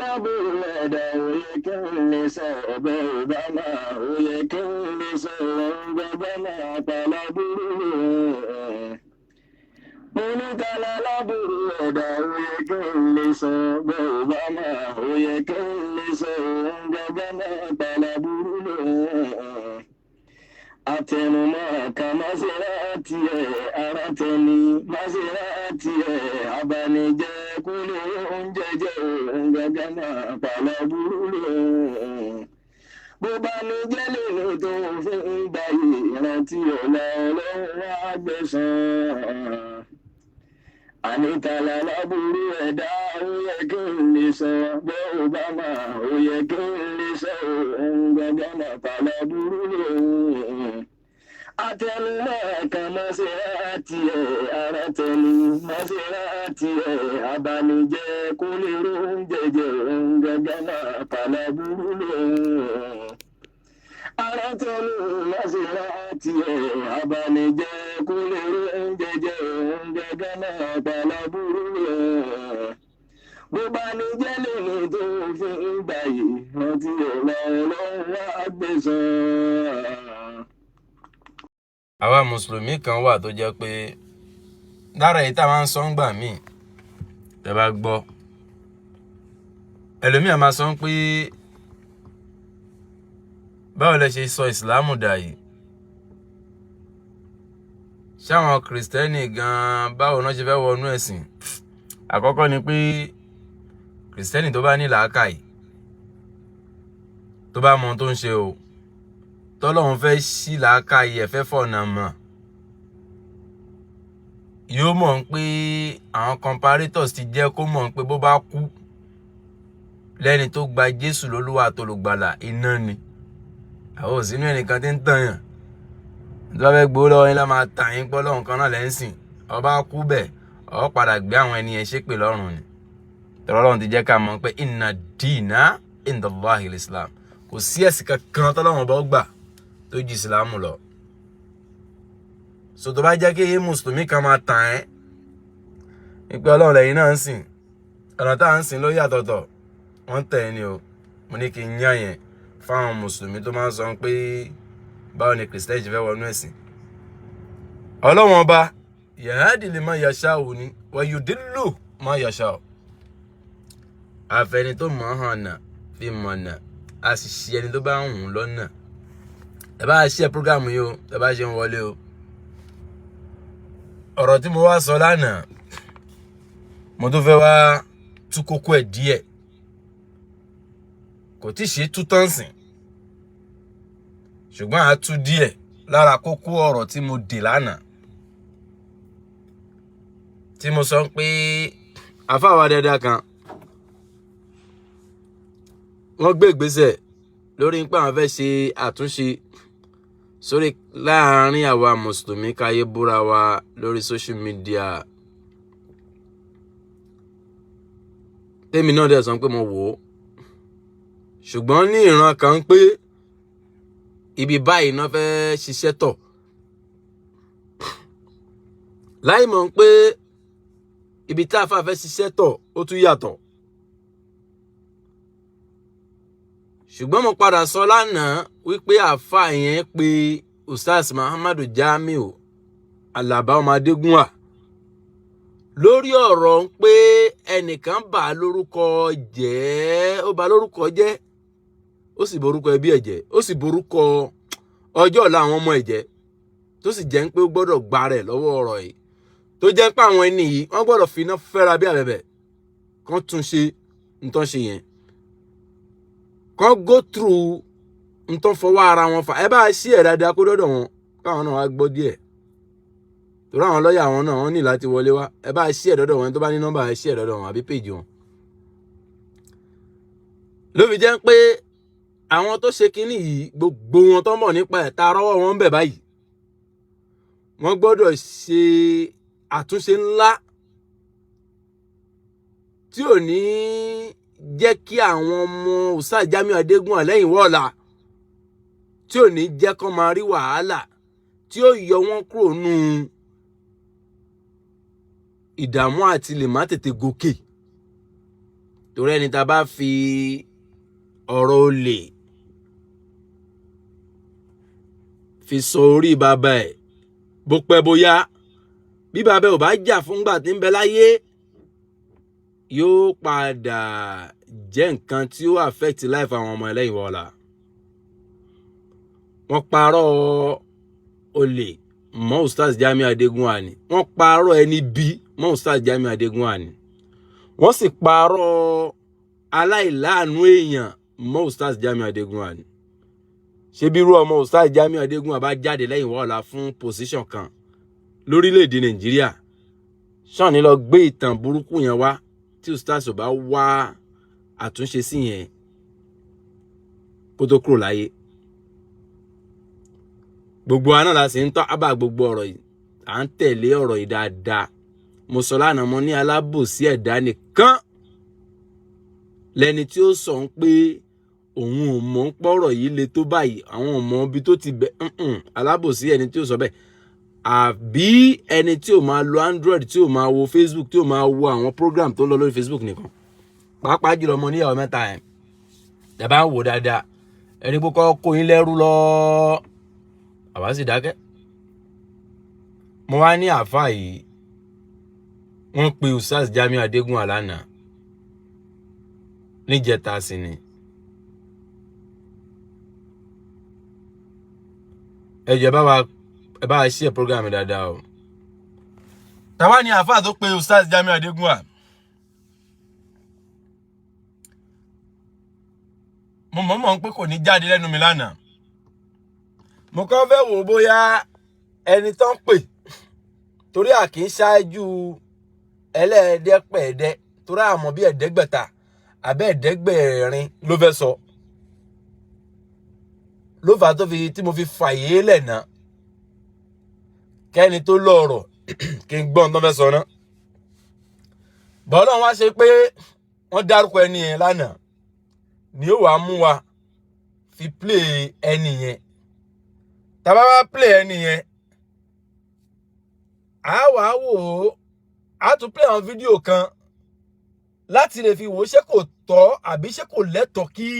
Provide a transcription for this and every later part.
Lálábùrú ẹ̀dá, ó yẹ kí n lè sọ ọ̀bẹ ò bá máa, ó yẹ kí n lè sọ ọ̀gbẹ́gbẹ́ máa pàlábùrú rẹ̀. Mo ní tala lábùrú ẹ̀dá, ó yẹ kí n lè sọ ọ̀bẹ ò bá máa, ó yẹ kí n lè sọ ọ̀gbẹ́gbẹ́ máa pàlábùrú rẹ̀. Àtẹnumọ́ kan Maserati ẹ̀, ara tẹni Maserati ẹ̀, abanijẹ́ kúlẹ̀ oúnjẹ jẹ́ òun gángan náà pàlọ́ burú rẹ̀. Bó bá ní jẹ́ lèmi tó fi ń gba ìrántí ọ̀la, Ọlọ́run wá gbẹ̀san. Ànítàlá láburú ẹ̀dá, ó yẹ kí n lè sọ bẹ́ẹ̀ ò bá máa, ó yẹ kí n lè sọ òun gángan náà pàlọ́ burú rẹ̀. Àtẹnumọ́ kan Maserati ẹ̀, ara tẹni Maserati ẹ̀, abanijẹ́ kó lè ro oúnjẹ jẹ òun gángan náà pàlọ́ burú rẹ̀. Ara tẹni Maserati ẹ̀, abanijẹ́ kó lè ro oúnjẹ jẹ òun gángan náà pàlọ́ burú rẹ̀. Bó bá ní jẹ́ lèmi tó fi ń gbà yìí, rántí ọ̀la, Ọlọ́run wá gbẹ̀san. Àwa mùsùlùmí kan wà tó jẹ́ pé lára èyí tá a máa ń sọ ń gbà míì, tẹ́ bá gbọ́, ẹlòmíà máa sọ pé, báwo lẹ ṣe sọ ìsìlámù dà yìí? Ṣé àwọn kìrìsìtẹ́nì gan-an, báwo náà ṣe fẹ́ wọnú ẹ̀sìn? Àkọ́kọ́ ni pé kìrìsìtẹ́nì tó bá ní làákàyè, tó bá mọ ohun tó ń ṣe o, tọ́lọ́run fẹ́ ṣí làákàyè ẹ̀, fẹ́ fọ̀nà mọ̀, yóò mọ̀ pé àwọn comparators ti jẹ́ kó mọ̀ pé bó bá kú lẹ́ni tó gba Jésù lólúwa àtolùgbàlà, iná ni. Àwọn ò sínú ẹnìkan tí ń tàn yàn tó bá fẹ́ gbowó lọ́wọ́ yín lá máa tàn yín pọ́ lọ́hùn kan náà lẹ́sìn. Ọba kú bẹ́ẹ̀, ọ padà gbé àwọn ẹni yẹn ṣépè lọ́rùn ni. Tọ́lọ́ Ọlọ́run ti jẹ́ ká mọ̀ pé إن الدين عند الله الإسلام. Kò sí ẹ̀sìn kankan tọ́lọ́run bá gbà tó ju ìsìlámù lọ. So tó bá jẹ́ kí mùsùlùmí kan máa tàn ẹ́ wípé Ọlọ́run lẹ́yìn náà ń sìn, ọ̀nà tá à ń sìn ló yàtọ̀tọ̀, wọ́n tẹ̀ ẹ́ ni o. Mo ní kí n yàn yẹn fáwọn mùsùlùmí tó máa ń sọ pé, báwo ni kìrìsìtẹ́nì ṣe fẹ́ wọnú ẹ̀sìn Ọlọ́run ọba? يهدي لمن يشاء ni ويضل من يشاء. Àfẹni tó mọ̀ hàn nà fi mọ̀nà, a sì ṣe ẹni tó bá ń hùn lọ́nà. Ẹ bá ṣe program yìí o, ẹ bá ṣe ń wọlé o. Ọ̀rọ̀ tí mo wá sọ lánàá, mo tún fẹ́ wá tú kókó ẹ̀ díẹ̀. Kò tí ì ṣe tú tán sìn, ṣùgbọ́n a tú díẹ̀ lára kókó ọ̀rọ̀ tí mo dè lánàá, tí mo sọ pé àfáàwá dáadáa kan, wọ́n gbé ìgbésẹ̀ lórí pé àwọn fẹ́ ṣe àtúnṣe sórí láàárín àwa mùsùlùmí, káyé búra wa lórí social media. Tèmi náà dẹ̀ sọ pé mo wò ó, ṣùgbọ́n ní ìran kan pé ibi báyìí náà fẹ́ ṣiṣẹ́ tọ̀, láì mọ̀ pé ibi tá a fà fẹ́ ṣiṣẹ́ tọ̀, ó tún yàtọ̀. Ṣùgbọ́n mo padà sọ lánàá wípé àáfà yẹn pé Ustaz Muhammadu Jamiu Alaba ọmọ Adégúnwà lórí ọ̀rọ̀ pé ẹnìkan bà á lórúkọ jẹ́, ó bà á lórúkọ jẹ́, ó sì borúkọ ẹbí ẹ̀ jẹ́, ó sì borúkọ ọjọ́ ọ̀la àwọn ọmọ ẹ̀ jẹ́, tó sì jẹ́ pé ó gbọ́dọ̀ gba rẹ̀ lọ́wọ́ ọ̀rọ̀ yìí, tó jẹ́ pé àwọn ẹni yìí, wọ́n gbọ́dọ̀ finá fẹ́ra bí àbẹ̀bẹ̀ kán tún ṣe nǹkan ṣe yẹn, kán go through nǹkan fọwọ́ ara wọn fà. Ẹ bá ṣí ẹ̀ dáadáa kó dọ́dọ̀ wọn, káwọn náà wá gbọ́ díẹ̀, torí àwọn lọ́ọ̀yà àwọn náà, wọ́n ní láti wọlé wá. Ẹ bá ṣí ẹ̀ dọ́dọ̀ wọn. Tó bá ní nọ́mbà, ẹ ṣí ẹ̀ dọ́dọ̀ wọn àbí péjì wọn. Ló fi jẹ́ pé àwọn tó ṣe kínní yìí, gbogbo wọn tó ń bọ̀ nípa ẹ̀, tá a rọ́wọ́ wọn ń bẹ̀ báyìí, wọ́n gbọ́dọ̀ ṣe àtúnṣe ńlá tí ò ní jẹ́ kí àwọn ọmọ Ustaz Jamiu Adégúnwà lẹ́yìn wọ́ọ̀la, tí ò ní jẹ́ kó máa rí wàhálà, tí ó yọ wọ́n kúrò nù ìdààmú àti lè má tètè gòkè. Torí ẹni tá a bá fi ọ̀rọ̀ olè fi sọ orí bàbá ẹ̀, bó pẹ́ bóyá, bí bàbá ẹ̀ ò bá jà fúngbà tí ń bẹ láyé, yóò padà jẹ́ nǹkan tí ó affect life àwọn ọmọ ẹlẹ́yìn wọ́ọ̀la. Wọ́n parọ́ olè mọ́ Ustaz Jamiu Adégúnwà ni, wọ́n parọ́ ẹni bí mọ́ Ustaz Jamiu Adégúnwà ni, wọ́n sì parọ́ aláìláàánú èèyàn mọ́ Ustaz Jamiu Adégúnwà ni. Ṣé bí irú ọmọ Ustaz Jamiu Adégúnwà bá jáde lẹ́yìn wọ́ọ̀la fún position kan lórílẹ̀‐èdè Nàìjíríà, ṣáà ní lọ gbé ìtàn burúkú yẹn wá tí Ustaz ò bá wá àtúnṣe sí yẹn kó tó kúrò láyé? Gbogbo wa náà la sì ń tọ́ ábà gbogbo ọ̀rọ̀ yìí, à ń tẹ̀lé ọ̀rọ̀ yìí dáadáa. Mo sọ lánàá, mo ní alábòsí ẹ̀dá nìkan lẹni tí ó sọ ń pé òun ò mọ̀ ń pọ̀rọ̀ yìí le tó báyìí, àwọn ò mọ ibi tó ti bẹ̀. Alábòsí ẹni tí ó sọ bẹ́ẹ̀, àbí ẹni tí ò máa lo Android, tí ò máa wo Facebook, tí ò máa wo àwọn program tó ń lọ lórí Facebook nìkan. Pàápàá jùlọ ọmọ oníyàwó mẹ́ta yẹn, tẹ́ bá ń wò dáadáa, ẹni pé kọ́ kó yín lẹ́rú lọ, àwa sì dákẹ́. Mo wá ní àáfàá yìí, wọ́n pe Ustaz Jamiu Adégúnwà lánàá, níjẹta sí ni. Ẹ jọ̀ọ́, ẹ bá wa share program dáadáa o. Tàwa ni àáfàá tó pe Ustaz Jamiu Adégúnwà? Mo mọ̀ mọ̀ pé kò ní jáde lẹ́nu mi lánàá. Mo kàn fẹ́ wò bóyá ẹni tán pè, torí à kì í ṣáájú ẹlẹ́ẹ̀ẹ́dẹ́pẹ̀ẹ́dẹ́, torí àmọ́ bí ẹ̀ẹ́dẹ́gbẹ̀ta àbẹ́ ẹ̀ẹ́dẹ́gbẹ̀rin ló fẹ́ sọ, ló fà á tó fi tí mo fi fàyè lẹ̀ náà kẹ́ni tó lọ́rọ̀ kí n gbọ́n tó fẹ́ sọ náà. Bọ́lá wá ṣe pé wọ́n dárúkọ ẹni yẹn lánàá ni ó wàá mú wa fi play ẹni yẹn. Tàbá wá play ẹni yẹn, á wàá wò ó, á tún play àwọn fídíò kan láti lè fi wò ó ṣé kò tọ́ àbí ṣé kò lẹ́tọ̀ọ́ kí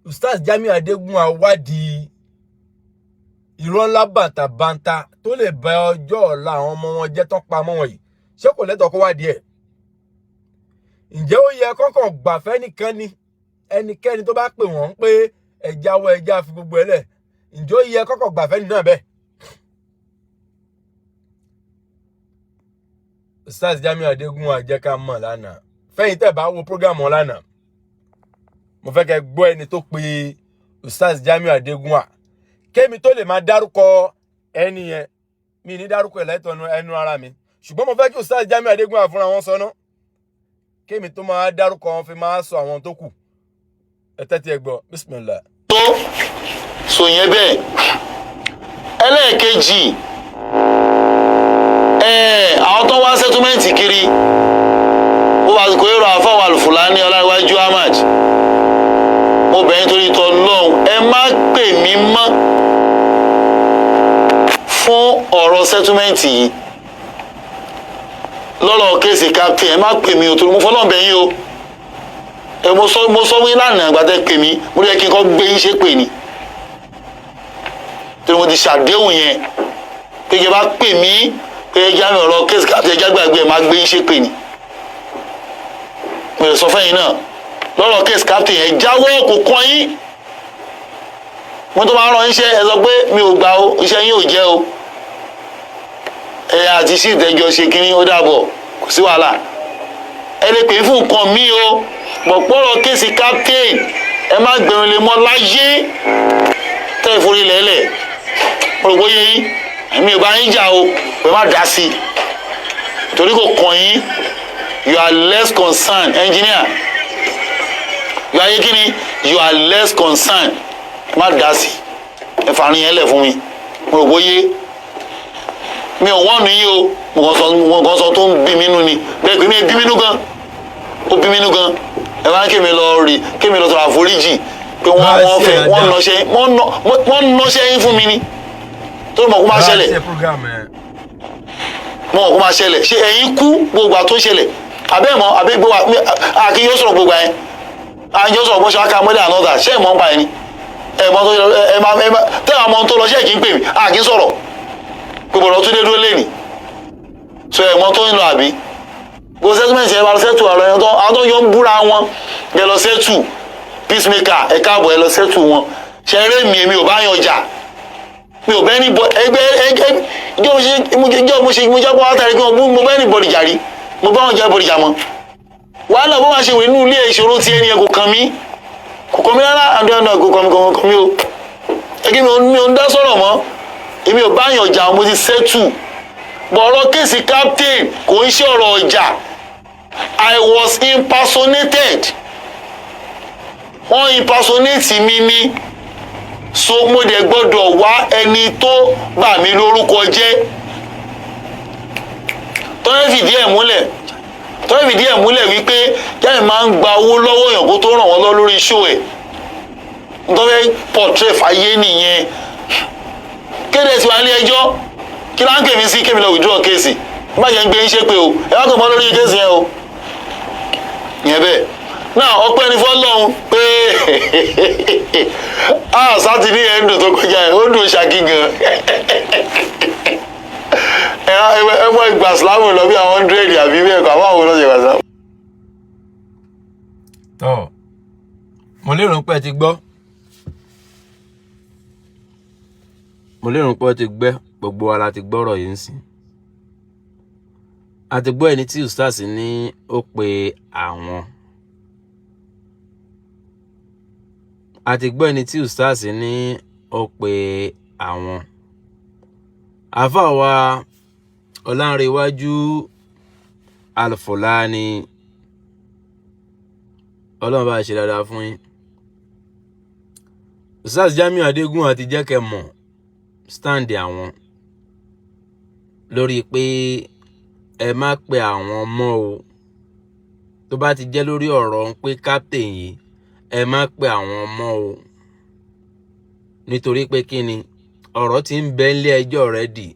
Ustaz Jamiu Adégúnwà wádìí irọ́ ńlá bàǹtàbàǹtà tó lè ba ọjọ́ ọ̀la àwọn ọmọ wọn jẹ́ tán pamọ́ wọn yìí. Ṣé kò lẹ́tọ̀ọ́ kó wádìí ẹ̀? Ǹjẹ́ ó yẹ kọ́kàn gbàfẹ́ nìkan ni ẹnikẹ́ni tó bá pè wọ́n pé ẹ jáwọ́, ẹ já fi gbogbo ẹ lẹ̀, ǹjẹ́ ó yẹ kọ́kàn gbàfẹ́ nìkan náà bẹ́ẹ̀? Ustaz Jamiu Adégúnwà jẹ́ ká mọ̀ lánàá. Fẹ́yìn tẹ́ bá wo program wọn lánàá, mo fẹ́ kẹ́ gbọ́ ẹni tó pe Ustaz Jamiu Adégúnwà, kémi tó lè máa dárúkọ ẹni yẹn. Mi ní dárúkọ ẹ̀ lẹ́tọ̀ ẹnu ara mi, ṣùgbọ́n mo fẹ́ kí Ustaz Jamiu Adégúnwà fúnra wọn sọ náà, kémi tó máa dárúkọ wọn fi máa sọ àwọn tó kù. Ẹ tẹ́tí ẹ gbọ́, bismillah. Tó sọ yẹn bẹ́ẹ̀. Ẹlẹ́ẹ̀kejì, àwọn tó wá sẹ́túmẹ̀ǹtì kiri, mo bá kó èrò àfọwọ́ Alufulani Ọláníwájú Ahmad, mo bẹ̀ yín torí tọ́ lọ́hùn, ẹ má pè mí mọ́ fún ọ̀rọ̀ sẹ́túmẹ̀ǹtì yìí lọ́rọ̀ kéèsì captain. Ẹ má pè mí o, torí mo fọlọ́n bẹ̀ yín o. Ẹ mo sọ wí lánàá àgbàtẹ́ pè mí, mo rí ẹ kí n kọ́ gbé yín ṣe pè ní, torí mo ti ṣàdéhùn yẹn pé kí ẹ bá pè mí pé ẹ jáwé ọ̀rọ̀ kéèsì captain, ẹ jágbàgbé, ẹ má gbé yín ṣe pè ní. Mo lè sọ fẹ́yìn náà lọ́rọ̀ kéèsì captain, ẹ jáwọ́ kò kàn yín. Mo tó máa ń rán iṣẹ́, ẹ sọ pé mi ò gbà o, iṣẹ́ yín ò jẹ́ o, ẹ àti sí ìtẹ́jọ́ ṣe kínní, ó dàbọ̀, kò sí wàhálà. Ẹ lè pè é fún nǹkan mi o, pọ̀pọ̀rọ̀ kéèsì captain, ẹ má gbẹ̀rún lè mọ́ láyé tẹ́ ìforí lẹ́lẹ̀. Mo rò bóyá yín, èmi ò bá yín jà o, pé má dá sí i torí kò kàn yín. You are less concerned, engineer. You are kini, you are less concerned. Má dá sí i, ẹ fàárín yẹn lẹ̀ fún mi. Mo rò bóyá mi ò wọ́n nu yín o, mo kàn sọ tó ń bí mi nú ni bẹ́ẹ̀ pé mi bí mi nú gan, ó bí mi nú gan. Ẹ bá ń kémi lọ rí kémi lọ sọ̀rọ̀ àforíjì pé wọ́n fẹ́ wọ́n nọṣẹ́ yín fún mi ni, tó mọ̀ kó máa ṣẹlẹ̀, mọ̀ kó máa ṣẹlẹ̀. Ṣé ẹ̀yin kú gbogbo àtó ṣẹlẹ̀? Abẹ́ mọ́ abẹ́ gbọ́ àkí yóò sọ̀rọ̀ gbogbo ẹ̀, àkí yóò sọ̀rọ̀ bó ṣe wá ká mọ́lẹ̀ ànọ́dà. Ṣé ẹ̀ mọ́ ń pa ẹni ẹ̀ mọ́ tó ẹ̀ máa ẹ̀ máa tẹ́ àwọn ọmọ tó lọ, ṣé ẹ̀ kí ń pè mí? Àkí sọ̀rọ̀ gbogbo ọ̀rọ̀ tó dé dúró lé ní so ẹ̀ mọ́ tó ń lọ àbí gbogbo settlement yẹn bá lọ settle ọ̀rọ̀ yẹn tó àwọn tó yọ ń búra wọn yẹn lọ settle. Peacemaker, ẹ káàbọ̀, ẹ lọ settle wọn. Ṣe eré mi, èmi ò bá yan jà, mi ò bẹ́ẹ̀ ní bọ ẹgbẹ́ ẹgbẹ́ ìjọ mo ṣe ìjọ mo ṣe mo jẹ́ pé wọ́n tẹ̀lé kí wọ́n mo bẹ́ẹ̀ ní bọ̀dì jà rí, mo bá wọn jẹ́ bọ̀dì jà mọ́. Wàhálà bó máa ṣe wò inú ilé ìṣòro ti ẹni ẹ kò kàn mí, kò kàn mí rárá. Àdó àdó kò kàn mí, kò kàn mí o. Ẹgbẹ́ mi ò ń dá sọ̀rọ̀ mọ́, èmi ò bá yàn jà, mo ti settle. Bọ̀ ọ̀rọ̀ case captain kò ń ṣe ọ̀rọ̀ ọjà. I was impersonated, wọ́n impersonate mi ní, so mo dẹ̀ gbọ́dọ̀ wá ẹni tó bà mí lórúkọ jẹ́ tọ́lẹ́ fìdí ẹ̀ múlẹ̀, tọ́lẹ́ fìdí ẹ̀ múlẹ̀ wípé Jamiu máa ń gba owó lọ́wọ́ èèyàn kó tó ràn wọ́n lọ lórí show ẹ̀. Ntọ́fẹ́ portrait fàyè nìyẹn. Kéde tí wàá ilé ẹjọ́ kí ló ń kèmí sí kémi lọ withdraw case. Má jẹ́ ń gbé ń ṣe pé o ẹ wá kò mọ́ lórí case yẹn o. Yẹn bẹ́ẹ̀ náà, ọpẹ́ ní fọ́lọ́run pé a sátidé yẹn ń dùn tó kọjá yẹn, ó dùn ṣákí gan. Ẹ ẹ mọ ìgbà sílámù lọ bí àwọn 100 àbí bẹ́ẹ̀ kọ́, àwọn àwọn olóṣèlú ìgbà sílámù. Tọ́, mo lérò pé ẹ ti gbọ́, mo lérò pé ẹ ti gbẹ́. Gbogbo wa la ti gbọ́rọ̀ yìí ń sìn. A ti gbọ́ ẹni tí ustaz ní ó pe àwọn, a ti gbọ́ ẹni tí ustaz ní ó pe àwọn. Àáfàá wa Ọlánrewájú Alfulani, Ọlọ́run bá ṣe dáadáa fún yín. Ustaz Jamiu Adégún àti jẹ́ kẹ́ mọ̀ stand àwọn lórí pé ẹ má pe àwọn mọ́ o. Tó bá ti jẹ́ lórí ọ̀rọ̀ ń pé captain yìí, ẹ má pe àwọn mọ́ o, nítorí pé kí ni, ọ̀rọ̀ tí ń bẹ nílé ẹjọ́ rẹ dì.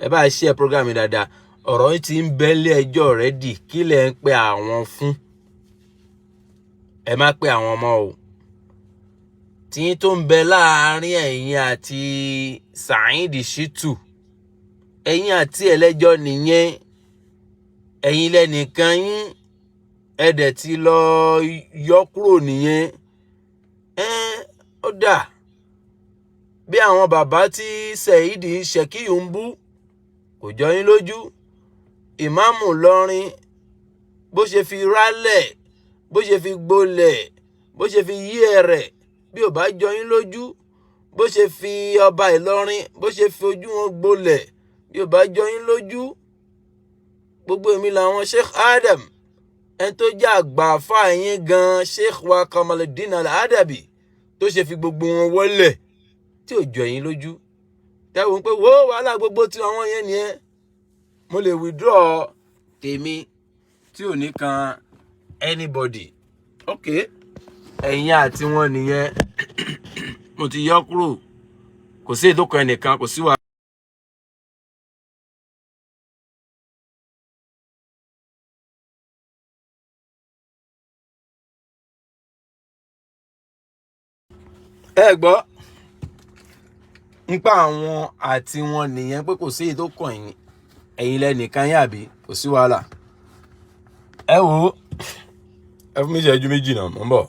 Ẹ bá ṣe ẹ program yìí dáadáa. Ọ̀rọ̀ tí ń bẹ nílé ẹjọ́ rẹ dì, kí lẹ̀ ń pe àwọn fún? Ẹ má pe àwọn mọ́ o. Tí tó ń bẹ láàárín ẹ̀yin àti Saheed Shittu, ẹ̀yin àti ẹlẹ́jọ́ nìyẹn. Ẹ̀yin lẹ́nìkan yín, ẹ dẹ̀ ti lọ yọ kúrò nìyẹn. Ẹ́n ó dà bí àwọn bàbá tí Saheed Shekiyu ń bú kò jọ yín lójú. Ìmáàmù Ìlọrin, bó ṣe fi rálẹ̀, bó ṣe fi gbolẹ̀, bó ṣe fi yí ẹ̀rẹ̀, bí ò bá jọ yín lójú, bó ṣe fi ọba Ìlọrin, bó ṣe fi ojú wọn gbolẹ̀, bí ò bá jọ yín lójú, gbogbo èmi làwọn Sheikh Adam, ẹni tó jẹ́ àgbà àfáà yín gan, Sheikh wa Kamaluddin Al-Adabi, tó ṣe fi gbogbo wọn wọlẹ̀, tí ò jọ yín lójú, tẹ́wọ̀n pé wo wàhálà gbogbo tí àwọn yẹn nìyẹn, mo lè withdraw tèmi tí ò ní kan anybody. Ok, ẹ̀yin àti wọn nìyẹn, mo ti yọ kúrò, kò sí ètò kan ẹnìkan, kò sí wàhálà. Ẹ gbọ́ nípa àwọn àti wọn nìyẹn pé kò sí èyí tó kàn yín, ẹ̀yin lẹ́nìkan yín àbí, kò sí wàhálà. Ẹ wò ó, ẹ fún mi ìṣẹ́jú 2 náà, mò ń bọ̀.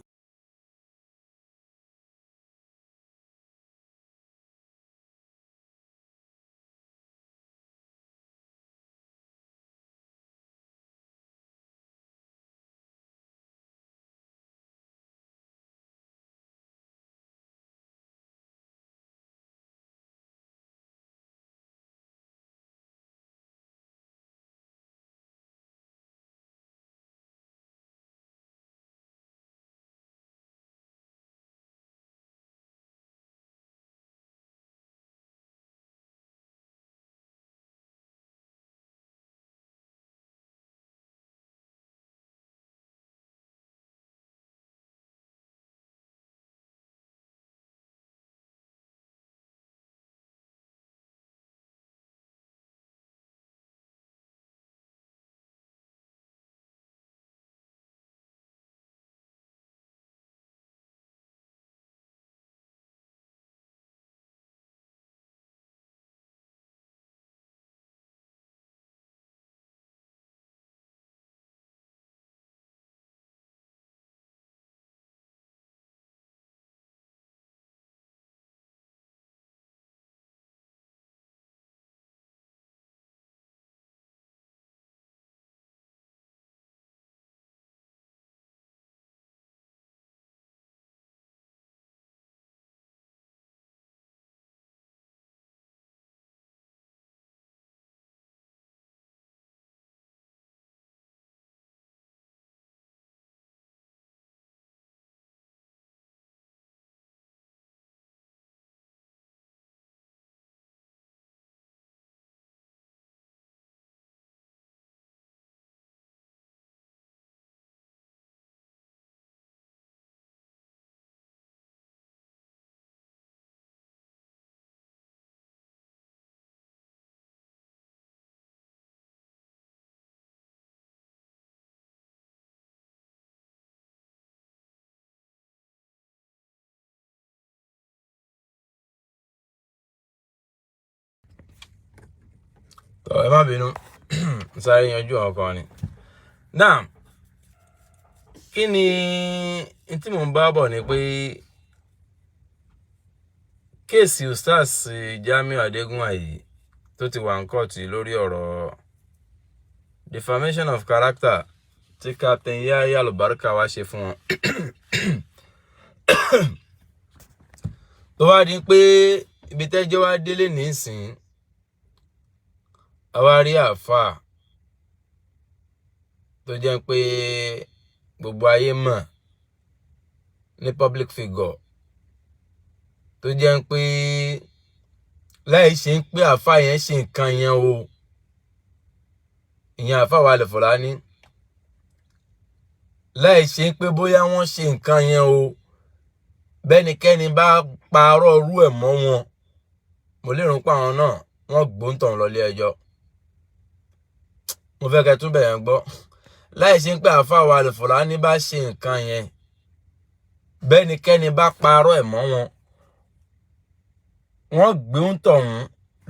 Tọ́, ẹ má bínú, sáré yanjú àwọn kan ni. Náà, kí ni n tí mò ń bá bọ̀ ni pé case Ustaz Jamiu Adégúnwà yìí tó ti wà ní kóòtù lórí ọ̀rọ̀ defamation of character tí Captain Yahya Alubarika wá ṣe fún wọn, tó wá di pé ibi tẹ́jọ́ wá délé nísìn, àwa rí àáfàá tó jẹ́ pé gbogbo ayé mọ̀ ní public figure, tó jẹ́ pé láì ṣe ń pé àáfàá yẹn ṣe nǹkan yẹn o, ìyẹn àáfàá wa Al-Fulani, láì ṣe ń pé bóyá wọ́n ṣe nǹkan yẹn o, bẹ́nikẹ́ni bá parọ́ rú ẹ̀ mọ́ wọn, mo lérò pé àwọn náà wọ́n gbóǹtàn lọ ilé ẹjọ́. Mo fẹ́ kẹ́ tún bẹ̀yẹn gbọ́. Láì ṣe ń pé àáfàá wa Al-Fulani bá ṣe nǹkan yẹn, bẹ́nikẹ́ni bá parọ́ ẹ̀ mọ́ wọn, wọ́n gbóǹtàn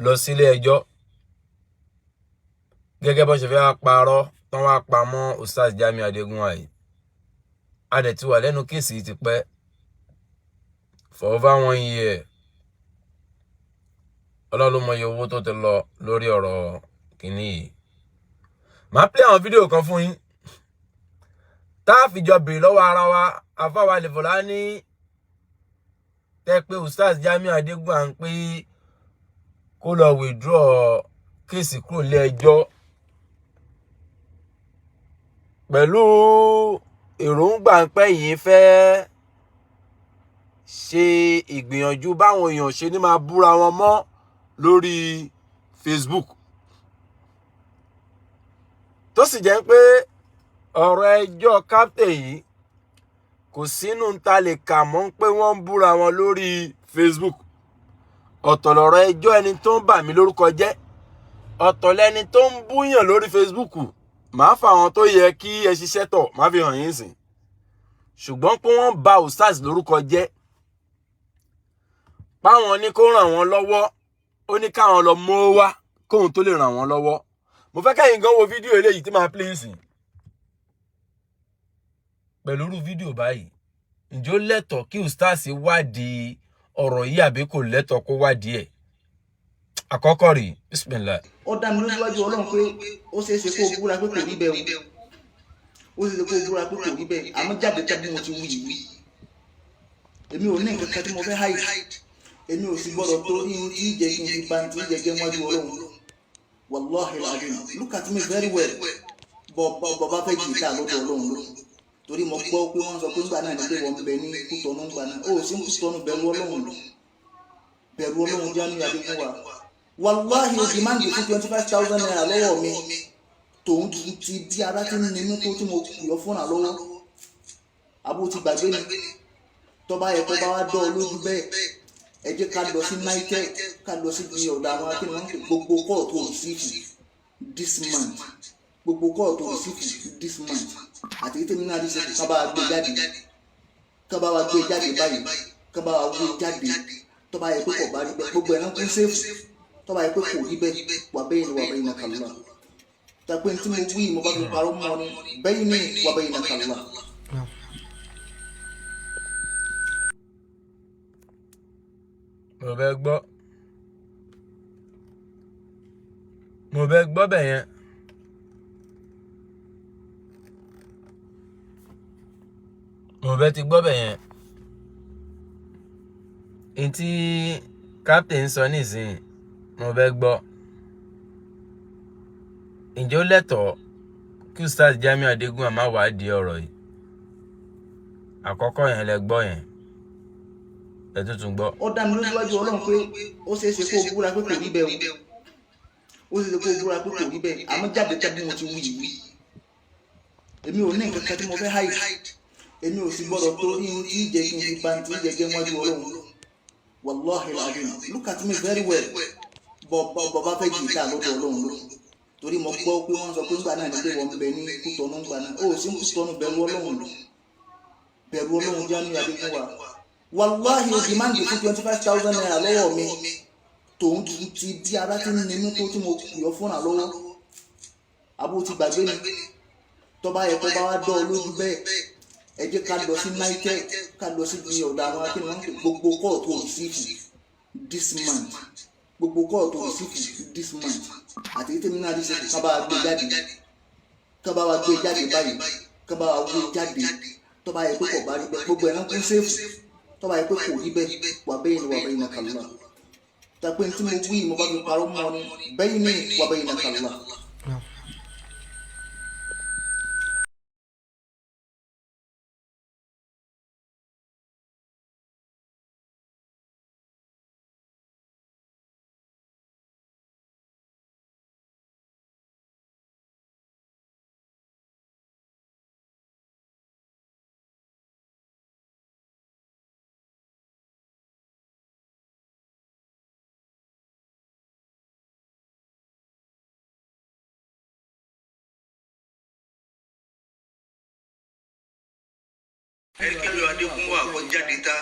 lọ sílé ẹjọ́, gẹ́gẹ́ bó ṣe fẹ́ wá parọ́ tán wá pamọ́ Ustaz Jamiu Adégúnwà yìí. A dẹ̀ ti wà lẹ́nu case yìí ti pẹ́, for over one year. Ọlọ́run ló mọ iye owó tó ti lọ lórí ọ̀rọ̀ kìíní yìí. Màá play àwọn fídíò kan fún yín tá a fi jọ béèrè lọ́wọ́ ara wa. Àfáwà Al-Fulani tẹ́ pé Ustaz Jamiu Adégúnwà ń pé kó lọ withdraw case kúrò nílé ẹjọ́ pẹ̀lú èròǹgbà pé yìí fẹ́ ṣe ìgbìyànjú báwọn èèyàn ṣe ní máa búra wọn mọ́ lórí Facebook, tó sì jẹ́ pé ọ̀rọ̀ ẹjọ́ captain yìí kò sínú ta lè kà mọ́ pé wọ́n ń búra wọn lórí Facebook. Ọ̀tọ̀ lọ̀rọ̀ ẹjọ́ ẹni tó ń bà mí lórúkọ jẹ́, ọ̀tọ̀ lẹni tó ń búyàn lórí Facebook. Màá fa àwọn tó yẹ kí ẹ ṣiṣẹ́ tọ̀, má fi hàn yín sìn. Ṣùgbọ́n pé wọ́n bà Ustaz lórúkọ jẹ́, páwọn ní kó ràn wọ́n lọ́wọ́, ó ní káwọn lọ mọ́ wá kóun tó lè ràn wọ́n lọ́wọ́. Mo fẹ́ kẹ́yìn gan wo fídíò eléyìí tí màá play sìn. Pẹ̀lú irú fídíò báyìí, ǹjẹ́ ó lẹ́tọ̀ọ́ kí Ustaz wádìí ọ̀rọ̀ yìí àbí kò lẹ́tọ̀ọ́ kó wádìí ẹ̀? Àkọ́kọ́ rí, bismillah. Ó dá mi lójú wájú Ọlọ́run pé ó ṣeé ṣe kó o búra pé kò rí bẹ́ẹ̀ o, ó ṣeé ṣe kó o búra pé kò rí bẹ́ẹ̀, àmọ́ jáde tẹ́ bí mo ti wí yìí, èmi ò ní nǹkan kan tí mo fẹ́ hide. Èmi ò sì gbọ́dọ̀ torí tí jẹ́ kí n fi ba tí jẹ́ jẹ́ wájú Ọlọ́run. Wàláhi alazim, look at me very well. Bọ́ bá fẹ́ jìtá lọ́dọ̀ Ọlọ́run ló torí mo gbọ́ pé wọ́n sọ pé ńgbà náà ni pé wọ́n ń bẹ ní Kútọ́nù ńgbà náà. Ó sì ń Kútọ́nù. Bẹ̀rù Ọlọ́run, bẹ̀rù Ọlọ́run. Jamiu Adégúnwà, wàláhi, o demand fún ₦25,000 lọ́wọ́ mi, tòun ti bí ara ti ń ní mí tó tí mo yọ fúnra lọ́wọ́. Àbó ti gbàgbé ni? Tọ́ba yẹ kó bá wá dọ́ ọ lójú bẹ́ẹ̀, ẹ jẹ́ ká lọ sí NITEL, ká lọ sí ibi ọ̀dọ̀ àwọn akínní wọn. Gbogbo call tó receive this month, gbogbo call tó receive this month àti èyí tèmi náà rí sẹ́kù, ká bá wa gbé jáde, ká bá wa gbé jáde báyìí, ká bá wa gbé jáde. Tọ́ba yẹ pé kò bá rí bẹ́ẹ̀, gbogbo ẹ̀ náà kún sẹ́fù. Tọ́ba yẹ pé kò rí bẹ́ẹ̀, wà bẹ́ẹ̀ ni, wà bẹ́ẹ̀ ní kàlá tàpé tí mo wí, mo bá fi parọ́ mọ́ ni bẹ́ẹ̀ ni, wà bẹ́ẹ̀ ní kàlá. Mo fẹ́ gbọ́, mo fẹ́ gbọ́ bẹ̀ yẹn. Mo fẹ́ ti gbọ́ bẹ̀ yẹn. N tí captain sọ nísìnyí, mo fẹ́ gbọ́. Ǹjẹ́ ó lẹ́tọ̀ọ́ kí Ustaz Jamiu Adégúnwà má wádìí ọ̀rọ̀ yìí? Àkọ́kọ́ yẹn lẹ gbọ́ yẹn, ẹ tuntun gbọ́. Ó dá mi lójú wájú Ọlọ́run pé ó ṣeé ṣe kó o búra pé kò rí bẹ́ẹ̀ o, ó ṣeé ṣe kó o búra pé kò rí bẹ́ẹ̀, àmọ́ jáde tẹ́ bí mo ti wí yìí, èmi ò ní nǹkan kan tí mo fẹ́ hide. Èmi ò sì gbọ́dọ̀ torí tí jẹ́ kí n fi ba tí jẹ́ jẹ́ wájú Ọlọ́run. Wàláhi alazim, look at me very well. Bọ́ bá fẹ́ jìtá lọ́dọ̀ Ọlọ́run ló torí mo gbọ́ pé wọ́n sọ pé ńgbà náà ni pé wọ́n ń bẹ ní Kútọ́nù ńgbà náà. Ó sì ń Kútọ́nù. Bẹ̀rù Ọlọ́run, bẹ̀rù Ọlọ́run. Jamiu Adégúnwà, wàláhi, o demand fún ₦25,000 lọ́wọ́ mi. Tòun ti bí ara ti ń ni mí tó tí mo pè ọ́ fúnra lọ́wọ́, àbó ti gbàgbé ni. Tọ́ba yẹ kó bá wá dọ́ ọ lójú bẹ́ẹ̀, ẹ jẹ́ ká lọ sí NITEL, ká lọ síbi ọ̀dọ̀ àwọn akéwì wọn pè gbogbo call tó receive this month, gbogbo call tó receive this month àti ètò ìmúná receive, ká bá wa gbé jáde, ká bá wa gbé jáde báyìí, ká bá wa gbé jáde. Tọ́ba yẹ pé kò bá rí bẹ́ẹ̀, gbogbo ẹ̀ náà kún safe. Tọ́ba yẹ pé kò rí bẹ́ẹ̀, wà bẹ́ẹ̀ ni wà bẹ́ẹ̀ ní kàlá tàpé tí mo wí, mo bá fi parọ́ mọ́ ni bẹ́ẹ̀ ni wà bẹ́ẹ̀ ní kàlá. Ẹnikẹ́ni Adégúnwà kó jáde tá.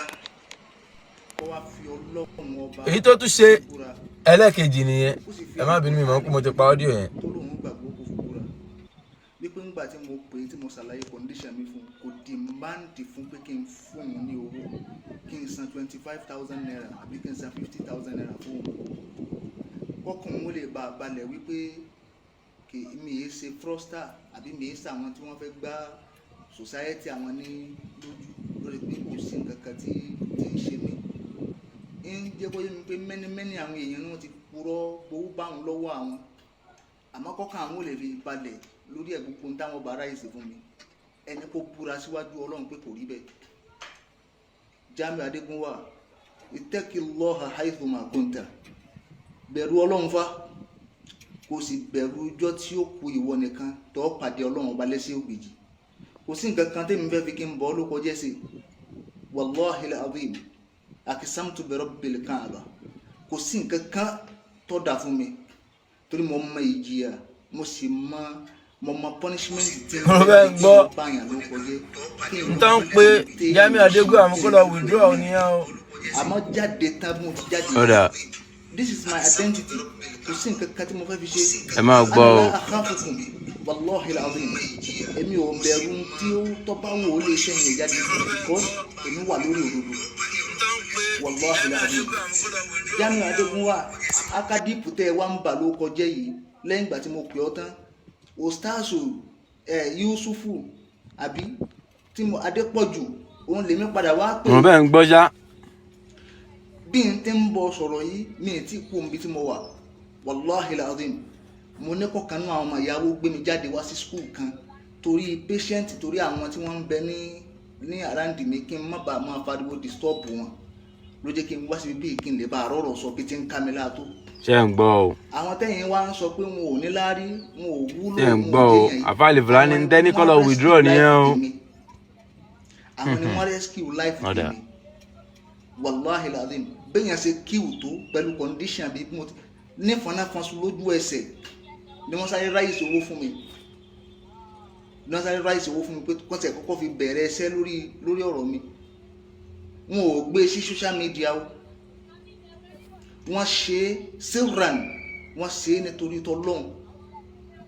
Kó wá fi Ọlọ́run Ọba Èyí tó tún ṣe búra. ẹlẹ́ẹ̀kejì nìyẹn. Ó sì fi Ẹ má bínú, mi mọ̀ pé mo ti pa audio yẹn. Tó lóun gbàgbọ́, kó fi búra wípé ńgbà tí mo pè é, tí mo ṣàlàyé condition mi fún un, kò demand fún pé kí n fún òun ní owó, kí n san ₦25,000 àbí kí n san ₦50,000 fún òun, kọ́kàn òun lè bá a balẹ̀ wípé kì mi yé ṣe fraudster àbí mi yé ṣe àwọn tí wọ́n fẹ́ gbá society àwọn ní lójú lórí pé kò sí nǹkan kan tí ń ṣe mí. Ń jẹ́ kó yé mi pé mẹ́nímẹ́ní àwọn èèyàn ni wọ́n ti purọ́ gbowó bá òun lọ́wọ́ àwọn, àmọ́ kọ́kàn àwọn ò lè fi balẹ̀ lórí ẹ̀, gbogbo táwọn bá ráyè sí fún mi, ẹni kó búra síwájú Ọlọ́run pé kò rí bẹ́ẹ̀. Jamiu Adégúnwà, ittaqillaha haythuma kunta, bẹ̀rù Ọlọ́run fa, kò sì bẹ̀rù ọjọ́ tí ó ku ìwọ nìkan tó pàdé Ọlọ́run Ọba lẹ́sẹ̀ ògbèjì. Kò sí nǹkan kan tẹ́mi fẹ́ fi kí n bọ́ ló kọjá sí. Wallahi al-azim, aqsamtu bi rabbil Kaaba, kò sí nǹkan kan tó dà fún mi, torí mo mọ ìjìyà, mo sì mọ, mo mọ punishment tí Mo fẹ́ gbọ́. báyàn ló kọjá kí N tán pé Jamiu Adégúnwà mú kó lọ withdraw nìyẹn o. Àmọ́ jáde tán bí mo ti jáde. Ọ̀dà. This is my identity. Kò sí nǹkan kan tí mo fẹ́ fi ṣe. Ẹ máa gbọ́ o. Ana la akhafukum, wallahi alazim, èmi ò bẹ̀rù tí ó tọ́ bá wò ó lè ṣe ìyẹn jáde because èmi wà lórí òdodo, wallahi alazim. Jamiu Adégúnwà, akadipu tẹ́ ẹ wá ń bà ló kọjá yìí, lẹ́yìn ìgbà tí mo pè ọ́ tán, ostaasu ẹ Yusufu àbí tí mo Adépọ̀jù, òun lèmi padà wá pè. Mo bẹ́ẹ̀ ń gbọ́ ṣá. Bí n ti ń bọ sọ̀rọ̀ yìí, mi ì tí kú omi tí mo wà, wàláhi lazim. Mo ní kọ̀ọ̀kan náà àwọn ọmọ ìyàwó gbé mi jáde wá sí school kan torí patient, torí àwọn tí wọ́n ń bẹ ní around mi, kí n má bàa máa fariwo disturb wọn, ló jẹ́ kí n wá síbi bíi kí n lè bá àrọ́rọ̀ sọ bí ti ń ká mi láàtó. Ṣé ń gbọ́ o? Àwọn tẹ́yìn wá ń sọ pé wọn ò ní láárí, wọn ò wúlò, Ṣé ń wọn ò gbọ́ o? jẹ́yàn yìí. Àfáàlì Fúlàní Àwọn ń tẹ́ ní ni kọ́ lọ wọ́n withdraw rescue nìyẹn o. life tèmi. Àwọn ni wọ́n rescue life Ọ̀dà. tèmi, wàláhi lazim. Bẹ́yàn ṣe kíwù tó pẹ̀lú condition bíi mo ti ní fọnáfọnsu, lójú ẹsẹ̀ ni wọ́n sáré ráìsì owó fún mi, ni wọ́n sáré ráìsì owó fún mi pé kọ́sẹ̀ kọ́kọ́ fi bẹ̀rẹ̀ ẹsẹ̀ lórí ọ̀rọ̀ mi. Wọn ò gbé sí social media o, wọ́n ṣe é sirran, wọ́n ṣe é nítorí tọ́lọ́hún.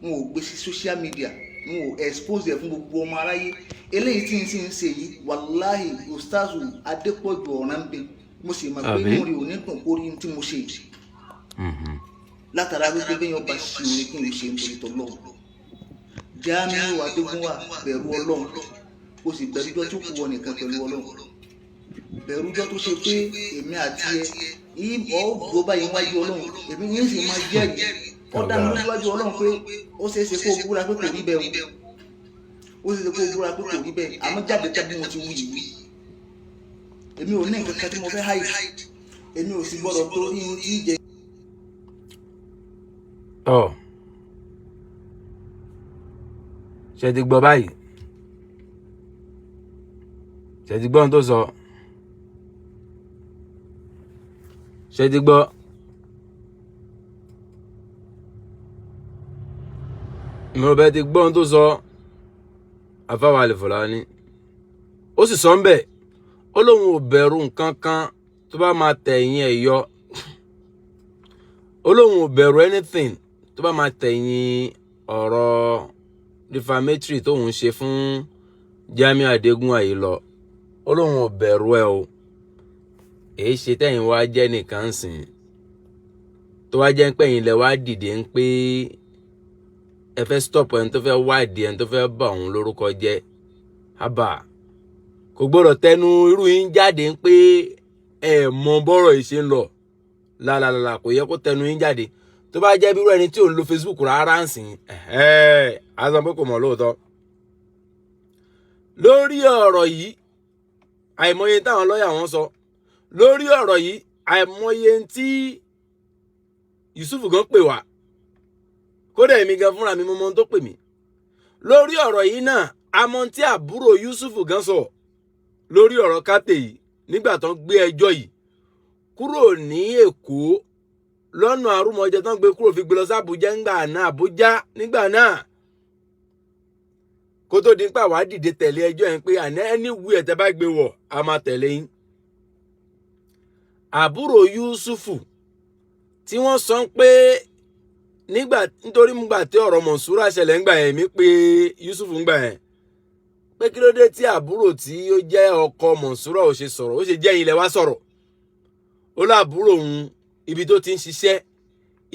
Wọn ò gbé sí social media, wọn ò expose ẹ̀ fún gbogbo ọmọ aráyé. Eléyìí tí n sì ń ṣe yìí, wàláhì, ustazu Adépọ̀jù ọ̀ràn ń bẹ, mo sì mọ̀ pé Àbí? inú rẹ̀ ò ní dùn kó rí tí mo ṣe yìí, látara wípé bẹ́ẹ̀ yóò bá ṣe oore, kí n ṣe nítorí tọ́lọ́hún. Jamiu Adégúnwà, bẹ̀rù Ọlọ́run, kó sì bẹ̀rù ọjọ́ tó kù wọ nìkan pẹ̀lú Ọlọ́run. Bẹ̀rù ọjọ́ tó ṣe pé èmi àti ẹ yìí ọ̀ gbó báyìí wájú Ọlọ́run, èmi yìí sì máa jẹ́rìí. Ó dá mi lójú wájú Ọlọ́run pé ó ṣeé ṣe kó o búra pé kò rí bẹ́ẹ̀ o, ó ṣeé ṣe kó o búra pé kò rí bẹ́ẹ̀. Àmọ́ jáde tán bí mo ti wí yìí, èmi ò ní nǹkan kan tí mo fẹ́ hide, èmi ò sì gbọ́dọ̀ torí ìjẹ. Tọ́ ṣe ti gbọ́ báyìí? Ṣe ti gbọ́ ohun tó sọ? Ṣe ti gbọ́? Mo rò bẹ́ẹ̀ ti gbọ́ ohun tó sọ. Àfáwà Àlìfùlání, ó sì sọ ń bẹ̀, ó lóun ò bẹ̀rù nǹkan kan tó bá máa tẹ̀yìn ẹ̀ yọ. Ó lóun ò bẹ̀rù anything tó bá máa tẹ̀yìn ọ̀rọ̀ defamatory tóun ṣe fún Jamiu Adégúnwà yìí lọ. Ó lóun ò bẹ̀rù ẹ o. Èyí ṣe tẹ̀yìn wá jẹ́ nìkan sìn tó wá jẹ́ pé ẹ̀yin lẹ wá dìde ń pé ẹ fẹ́ stop ẹni tó fẹ́ wádìí ẹni tó fẹ́ bà òun lórúkọ jẹ́. Haba, kò gbọ́dọ̀ tẹnu irú yín jáde ń pé ẹ mọ bọ́rọ̀ yìí ṣe ń lọ lálàlàlà. Kò yẹ kó tẹnu yín jáde. Tó bá jẹ́ bírú ẹni tí ò ń lo Facebook rárá ń sìn ẹ̀ẹ́, á sọ pé kò mọ̀ lóòótọ́. Lórí ọ̀rọ̀ yìí, àìmọye táwọn lọ́ọ̀yà wọn sọ lórí ọ̀rọ̀ yìí, àìmọye tí Yusuf gan pè wá. Kódà èmi gan fúnra mi, mo mọ ohun tó pè mí lórí ọ̀rọ̀ yìí náà. Àmọ́ tí àbúrò Yusuf gan sọ lórí ọ̀rọ̀ kátè yìí nígbà tó ń gbé ẹjọ́ yìí kúrò ní Èkó lọ́nà àrùmọ̀jẹ, tó ń gbé kúrò fi gbé lọ sí Àbújá ńgbà náà, Àbújá nígbà náà, kó tó di pé àwa dìde tẹ̀lé ẹjọ́ yẹn pé àná ẹni wí ẹ̀ tẹ́ bá gbé wọ̀, a máa tẹ̀lé yín. Àbúrò Yusufu tí wọ́n sọ pé nígbà, nítorí nígbà tí ọ̀rọ̀ Mọ̀nsúrà ṣẹlẹ̀ ńgbà yẹn, mi pé Yusufu ńgbà yẹn pé kí ló dé tí àbúrò tí ó jẹ́ ọkọ Mọ̀nsúrà ò ṣe sọ̀rọ̀, ó ṣe jẹ́ ilẹ̀ wá sọ̀rọ̀. Ó láàbúrò òun, ibi tó ti ń ṣiṣẹ́,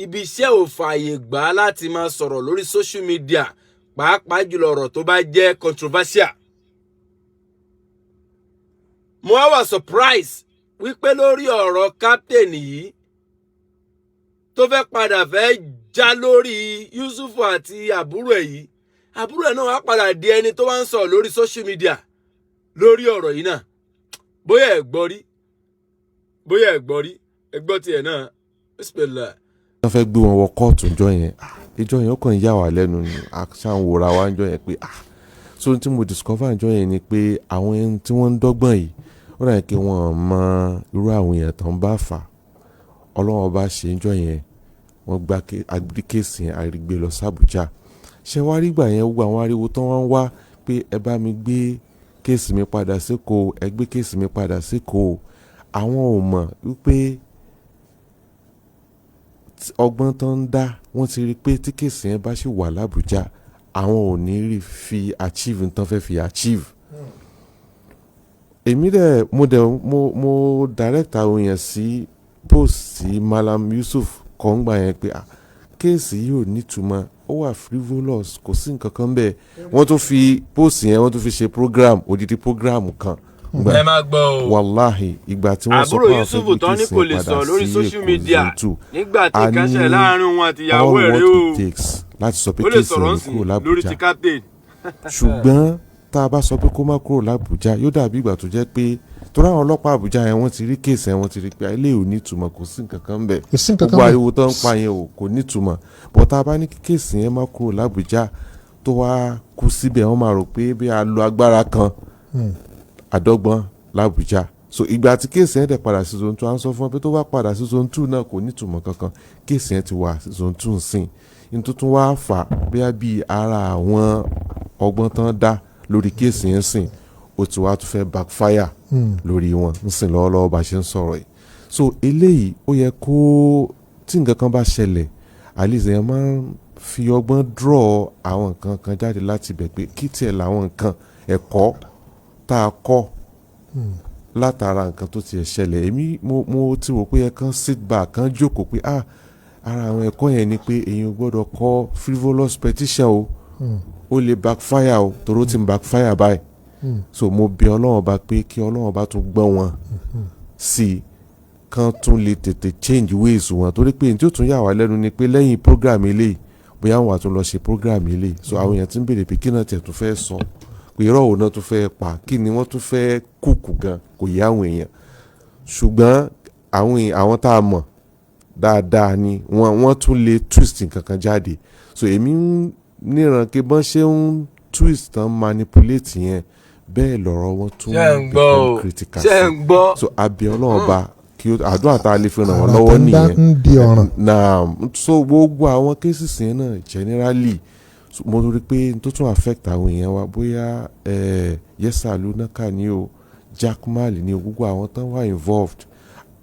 ibi iṣẹ́ ò fààyè gbà á láti máa sọ̀rọ̀ lórí social media, pàápàá jùlọ ọ̀rọ̀ tó bá jẹ́ controversial. Mo wá wà surprise wípé lórí ọ̀rọ̀ captain yìí tó fẹ́ padà fẹ́ já lórí Yusufu àti àbúrò ẹ̀ yìí, àbúrò ẹ̀ náà wá padà di ẹni tó wá ń sọ̀rọ̀ lórí social media lórí ọ̀rọ̀ yìí náà. Bóyá ẹ̀ gbọ́ rí, bóyá ẹ̀ gbọ́ rí, ẹ gbọ́ tiẹ̀ náà. Bismillah. Wọ́n fẹ́ gbé wọn wọ kóòtù ìjọ yẹn. Ah, ìjọ yẹn, ó kàn yà wá lẹ́nu ni. Àṣà ń wòra wá ìjọ yẹn pé, ah, so ohun tí mo discover ìjọ yẹn ni pé àwọn ẹni tí wọ́n ń dọ́gbọ́n yìí, ó dà kí wọ́n mọ irú àwọn èèyàn tó ń bá fà. Ọlọ́wọ́n bá ṣe ìjọ yẹn, wọ́n gba agbé case yẹn, àrígbé lọ sí Àbújá. Ṣé wàá rí gbà yẹn, gbogbo àwọn ariwo tó wọ́n ń wá pé ẹ bá mi gbé case mi padà sékòó, ẹ gbé case mi padà sékòó, àwọn ò mọ̀ wípé ọgbọ́n tó ń dá, wọ́n ti rí i pé tí case yẹn bá ṣì wà lábújá, àwọn ò ní rí fi achieve nǹkan fẹ́ fi achieve. Èmi dẹ̀ mo dẹ̀ mo mo direct àwọn èèyàn sí post sí Malam Yusuf kọ́ngbà yẹn pé, ah, case yìí ò nítumọ̀, ó wà frivolous, kò sí nǹkan kan bẹ́ẹ̀. Wọ́n tún fi post yẹn, wọ́n tún fi ṣe program, odidi program kan. Ẹ máa gbọ́ o. Wàláhì, ìgbà tí wọ́n sọ àbúrò pé àwọn fẹ́ Yusufu gbé tán ní case kò yẹn lè padà sọ̀rọ̀ lórí sí social Èkó media zone two, nígbà tí a nǹkan ṣẹlẹ̀ ní láàrin òun àti ìyàwó all ẹ̀ rí what o. it takes láti sọ pé Ó lè case sọ̀rọ̀ yẹn ń sìn kúrò lórí l'Ábùjá. ti captain. Ṣùgbọ́n tá a bá sọ pé kó má kúrò l'Ábùjá, yóò dàbí ìgbà tó jẹ́ pé torí àwọn ọlọ́pàá Àbújá yẹn, wọ́n ti rí case yẹn, wọ́n ti rí pé ilé ò ní ìtumọ̀, kò sí nǹkan kan bẹ̀. Kò sí nǹkan kan Gbogbo bẹ̀. ariwo tó ń pa yẹn ò kò ní ìtumọ̀. But tá a bá ní kí case yẹn má kúrò l'Ábùjá, tó wá kú síbẹ̀, wọ́n máa rò pé bí a lo agbára kan àdọ́gbọ́n l'Ábùjá. So ìgbà tí case yẹn dẹ̀ padà sí zone two, à ń sọ fún wọn pé tó bá padà sí zone two náà, kò ní ìtumọ̀ kankan. Case yẹn ti wà sí zone two sìn ní tuntun, wá fà bóyá bíi ara àwọn ọgbọ́n tán dá lórí case yẹn sìn, ó ti wá tún fẹ́ backfire lórí wọn ń sìn lọ́wọ́lọ́wọ́ bá ṣe ń sọ̀rọ̀ yìí. So eléyìí, ó yẹ kó tí nǹkan kan bá ṣẹlẹ̀, at least èèyàn máa ń fi ọgbọ́n draw àwọn nǹkan kan jáde láti ibẹ̀ pé kí tiẹ̀ làwọn nǹkan ẹ̀kọ́ tá a kọ́ látara nǹkan tó tiẹ̀ ṣẹlẹ̀. Èmi mo ti wò pé ẹ kàn sit back, kàn jókòó pé, ah, ara àwọn ẹ̀kọ́ yẹn ni pé èèyàn gbọ́dọ̀ kọ frivolous petition o, ó lè backfire o, torí ó ti ń backfire báyìí. So mo bẹ̀ Ọlọ́run Ọba pé kí Ọlọ́run Ọba tún gbọ́n wọn sí i, kán tún lè tètè change ways wọn, torí pé ní tí ó tún yà wá lẹ́nu ni pé lẹ́yìn program eléyìí, bóyá wọn wà tún lọ ṣe program eléyìí. So àwọn èèyàn ti ń béèrè pé kí náà tiẹ̀ tún fẹ́ sọ, pé irọ́ òun náà tún fẹ́ pa, kí ni wọ́n tún fẹ́ kúkú gan, kò yé àwọn èèyàn. Ṣùgbọ́n àwọn tá a mọ̀ dáadáa ni wọ́n tún lè twist nǹkan kan jáde. So èmi ń níran pé bọ́n ṣe ń twist tán, manipulate yẹn, bẹ́ẹ̀ lọ̀rọ̀ wọn tún Ṣé ń gbọ́ become o? critical Ṣé sí. ń gbọ́? So abẹ Ọlọ́run Ọba kí àdúrà tá a lè fi ràn wọ́n Àrà lọ́wọ́ tó ń dá nìyẹn. ń di ọ̀ràn. Na so gbogbo àwọn cases yẹn náà generally, so, mo rí pé n tó tún affect àwọn èèyàn wa, bóyá Yesa Lunaka ni o, Jack Mal ni o, gbogbo àwọn tán wà involved,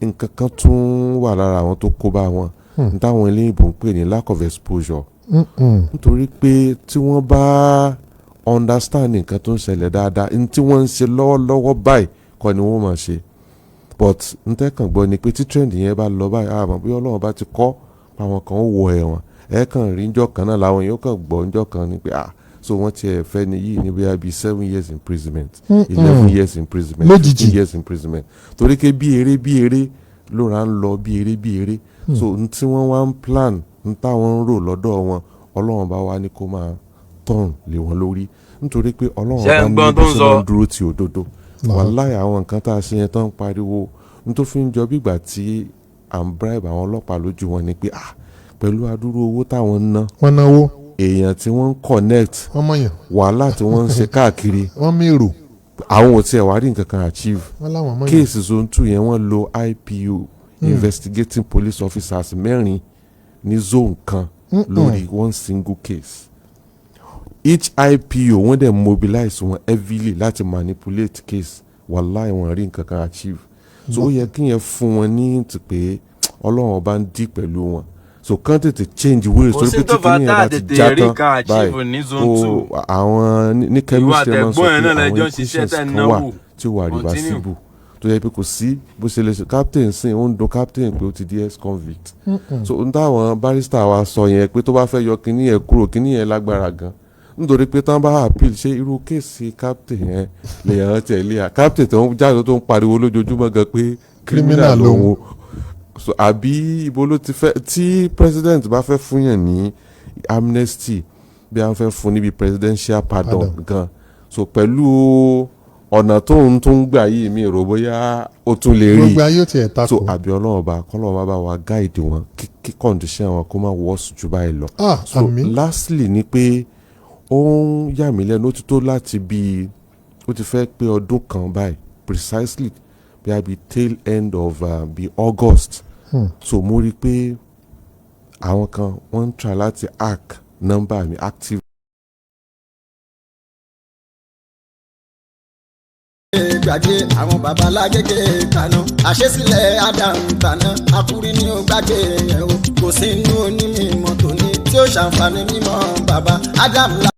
nǹkan kan tún wà lára àwọn tó kó bá wọn. N táwọn eléyìnbó ń pè ní lack of exposure, nítorí pé tí wọ́n bá understand nǹkan tó ń ṣẹlẹ̀ dáadáa, n tí wọ́n ń ṣe lọ́wọ́lọ́wọ́ báyìí kọ́ ni wọ́n máa ṣe. But n tẹ́kàn gbọ́ ni pé tí trend yẹn bá lọ báyìí, àmọ́ bí Ọlọ́run bá ti kọ́ àwọn kan ó wọ ẹ̀wọ̀n, ẹ̀ kàn rí njọ́ kan náà làwọn yóò kàn gbọ́ njọ́ kan ni pé, ah, so wọ́n tiẹ̀ fẹ́ ni yìí ní bóyá bíi 7 years imprisonment, 11 years imprisonment, Lójijì. 15 years imprisonment, torí pé bí eré bí eré ló ra ń lọ, bí eré bí eré. So n tí wọ́n wá ń plan, n táwọn ń rò lọ́dọ̀ wọn, Ọlọ́run bá wá ní kó máa tọ̀n lé wọn lórí, nítorí pé Ọlọ́run Ṣé bá ń ní gbọ́n bó tó ń ṣe sọ? máa ń dúró ti òdodo. Wàláì, àwọn nǹkan tá a ṣe yẹn tán ń pariwo, n tó fi ń jọ bí ìgbà tí à ń bribe àwọn ọlọ́pàá lójú wọn ni pé, ah, pẹ̀lú adúrú owó táwọn ń ná, Wọ́n náwó. èèyàn tí wọ́n ń connect, Wọ́n mọ̀yàn. wàhálà tí wọ́n ń ṣe káàkiri, Wọ́n mèrò. àwọn ò tiẹ̀ wá rí nǹkan kan achieve. Wọ́n láwọn mọ̀yàn. Case Zone 2 yẹn, wọ́n lo IPO, investigating police officers mẹ́rin ní zone kan lórí one single case. Each IPO, wọ́n dẹ̀ mobilize wọn heavily láti manipulate case. Wàláì, wọ́n rí nǹkan kan achieve. So ó yẹ kí yẹn fún wọn ní hint pé Ọlọ́run Ọba ń dí pẹ̀lú wọn, so kán tètè change ways, Kò torí sí pé tó tí fà kìíní tá yẹn a bá ti tètè já rí tán kan achieve báyìí, ní Zone ó 2. àwọn ní Ìwọ chemistry máa ń sọ àtẹ̀gbọ́n ẹ̀ pé náà lẹ́jọ́ àwọn ń ṣiṣẹ́ equations tẹ̀ ń kan wà náwó. tí ó wà Continue. reversible, tó yẹ pé kò sí bó ṣe lè ṣe. Captain sìn, ó ń dun captain pé ó ti di ex convict. So n táwọn barrister wa sọ yẹn pé tó bá fẹ́ yọ kinní yẹn kúrò, kinní yẹn lágbára gan, nítorí pé tán bá appeal, ṣé irú case captain yẹn lè yàn tẹ̀lé à? Captain tó ń jáde, tó ń pariwo lójoojúmọ́ gan pé criminal Criminal lòun. lòun. So àbí ibo ló ti fẹ́ tí president bá fẹ́ fún yàn ní amnesty, bí a fẹ́ fún níbi presidential pardon Pardon. gan? So pẹ̀lú ọ̀nà tóun tó ń gbà yìí, mi rò bóyá ó tún lè rí. Gbogbo ayé ò tiẹ̀ So takò. àbí Ọlọ́run Ọba, kọ́lọ́run bá bá wa guide wọn kí condition wọn kó má worse jù báyìí lọ. Ah, So àmín. lastly ni pé ó ń yà mí lẹ́nu, ó ti tó láti bí ó ti fẹ́ pé ọdún kan báyìí, precisely bí a bí tail end of bí August. So mo rí i pé àwọn kan wọ́n ń try láti hack number mi active. Gbàgbé àwọn babalágége kaná àṣesílẹ̀ Adam tàná akúrí ní ó gbàgbé yẹn o, kò sí inú onímọ̀ tòní tí ó ṣàǹfààní mímọ́ baba Adam.